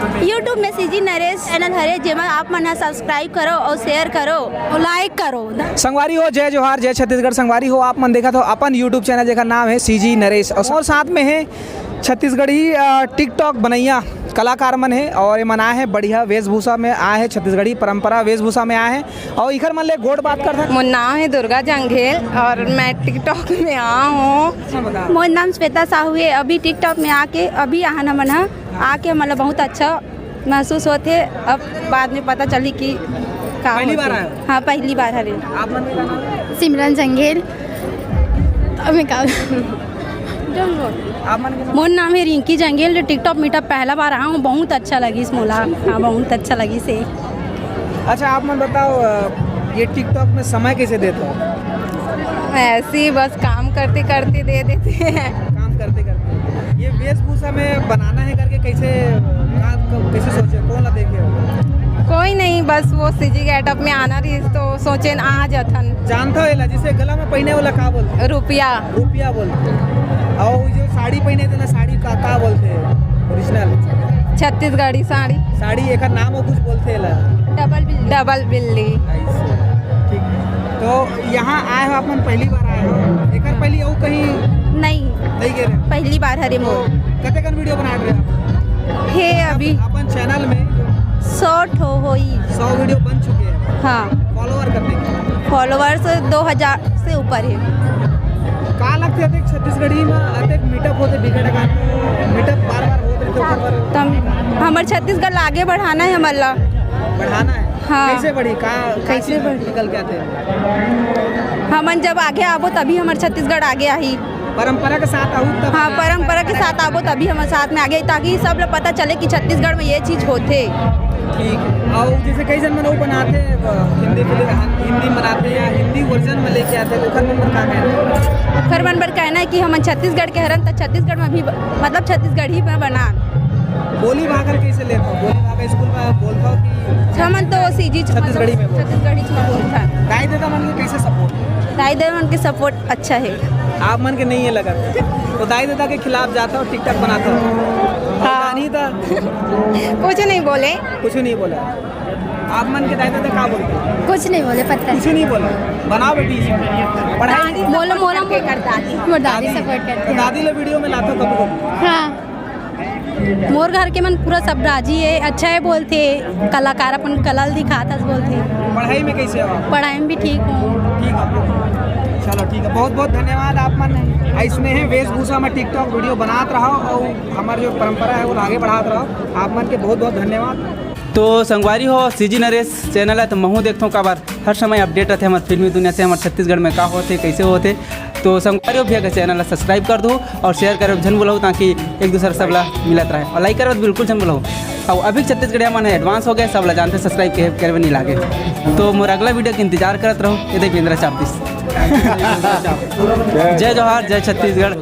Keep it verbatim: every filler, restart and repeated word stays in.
YouTube में CG Naresh channel हरे, जेमा आप मन ह सब्सक्राइब करो और शेयर करो और लाइक करो। संगवारी हो, जय जोहार, जय छत्तीसगढ़। संगवारी हो, आप मन देखत हो अपन YouTube चैनल, जेकर नाम है सीजी नरेश, और, और साथ में है छत्तीसगढ़ी, अ, TikTok बनैया कलाकार मन है, और ये मन आए हैं बढ़िया वेशभूषा में, आए हैं छत्तीसगढ़ी परंपरा वेशभूषा में आए हैं, और इखर मन ले गोठ बात करथन। मोर नाम है दुर्गा जंघेल और मैं TikTok में आ हूँ। अच्छा, बता। मोर नाम श्वेता साहू है। अभी TikTok में आके अभी आहन हमन ह, आके मतलब बहुत अच्छा महसूस होथे। अब बाद में पता चली कि का पहली बार होथे। आए हो? हाँ, पहली बार हरे। आप मन के का नाम है? सिमरन जंघेल। अब मैं का आप मन के नाम? मोर नाम है रिंकी जंघेल। TikTok meetup पहला बार आया हूँ, बहुत अच्छा लगिस मोला। हाँ, बहुत अच्छा लगिस हे। अच्छा, आप मन बताओ, अ, ये TikTok में समय कैसे देते हो? ऐसे ही बस काम करते करते दे देते हैं। काम करते करते। ये वेशभूषा में बनाना है करके कैसे, कहाँ, क-, कैसे सोचे, कौन ला देखे हो? कोई नहीं, बस वो सीजी गेटअप में आना रही तो सोचे न आ जाथन। जानता हो एला, जिसे गला में पहने वाला का बोलते? रुपया। रुपया बोलते। और जो साड़ी पहने थे ना, साड़ी का, का बोलते हैं ओरिजिनल? छत्तीसगढ़ी साड़ी। साड़ी, एकर नाम और कुछ बोलते हैं ला? डबल बिल्ली। डबल बिल्ली। ऐसे। ठीक है। तो यहाँ आए हो, आप मन पहली बार आए हो, एकर पहली और कहीं नहीं। नहीं गए रहे? पहली बार हरे तो मोर। कतेकन वीडियो बना रहे हो? हे अभी अपन चैनल में सौ ठो होई। सौ वीडियो बन चुके हैं। हाँ। फॉलोअर करने के? फॉलोअर्स दो हज़ार से ऊपर है। का लगथे अतेक छत्तीसगढ़ी में अतेक मीटअप होते बिगड़ का? मीटअप बार बार होते तो ऊपर पर। तम हमर छत्तीसगढ़ ला आगे बढ़ाना है हमर ला। बढ़ाना है? हाँ। कैसे बढ़ी? का, का कैसे चीज बढ़ी? निकल के आते हैं? हमन जब आगे आबो तभी हमर छत्तीसगढ़ आगे आही। परंपरा के साथ आऊ तब हाँ, परंपरा के साथ आबो तभी हमर साथ में आगे, ताकि सब लोग पता चले कि छत्तीसगढ़ में ये चीज होथे। ठीक। और जैसे कई जन मन वो बनाते हैं, अ, हिंदी फिल्म, हिंदी बनाते हैं या हिंदी वर्जन में लेके आते हैं, ओकर मन पर का कहना है? ओकर मन पर कहना है कि हमन छत्तीसगढ़ के हरन, त छत्तीसगढ़ में भी ब-, मतलब छत्तीसगढ़ी में बना। बोली भाखा कैसे लेता हो? बोली भाखा स्कूल में बोलता हो कि हमन तो सीजी छत्तीसगढ़ी में बोल- छत्तीसगढ़ी में बोलता है। दाई ददा मन के कैसे सपोर्ट? दाई ददा मन के सपोर्ट अच्छा है। आप मन के नहीं है लगा तो दाई ददा के खिलाफ जाता हो, TikTok बनाता हो? हाँ। नहीं था। कुछ नहीं बोले। कुछ नहीं बोला। आप मन के दाई ददा का बोलते? कुछ नहीं बोले, पता है। कुछ नहीं बोला। बनाओ बेटी इसी में। पढ़ाई दादी बोलो, मोला के कर दादी। मोर दादी सपोर्ट करते तो हैं। दादी लो वीडियो में लाता कभी कभी। हाँ। मोर घर के मन पूरा सब राजी है, अच्छा है बोलथे, कलाकार अपन कला ल दिखात हस बोलथे। पढ़ाई में कैसे हो आप? पढ़ाई में भी ठीक हूँ। ठीक है, चलो ठीक है, बहुत बहुत धन्यवाद। आप मन ऐसने है वेशभूषा में TikTok वीडियो बनात रहो और हमार जो परंपरा है वो आगे बढ़ात रहो। आप मन के बहुत बहुत धन्यवाद। तो संगवारी हो, सीजी नरेश चैनल है तो महू देखथों काबर हर समय अपडेट रहते हमारे फिल्मी दुनिया से, हमारे छत्तीसगढ़ में का होते, कैसे होते। तो संगवारी हो, भैया के चैनल ला सब्सक्राइब कर दो और शेयर करे झन भुलाओ, ताकि एक दूसरे सब ला मिलत रहे और लाइक करे बिल्कुल झन भुलाओ। और अभी छत्तीसगढ़िया मन है एडवांस हो गए, सब ला जानते सब्सक्राइब के करे नहीं लागे। तो मोर अगला वीडियो के इंतजार करत रहो। ये देख इंदिरा चाप दिस। जय जोहार, जय छत्तीसगढ़।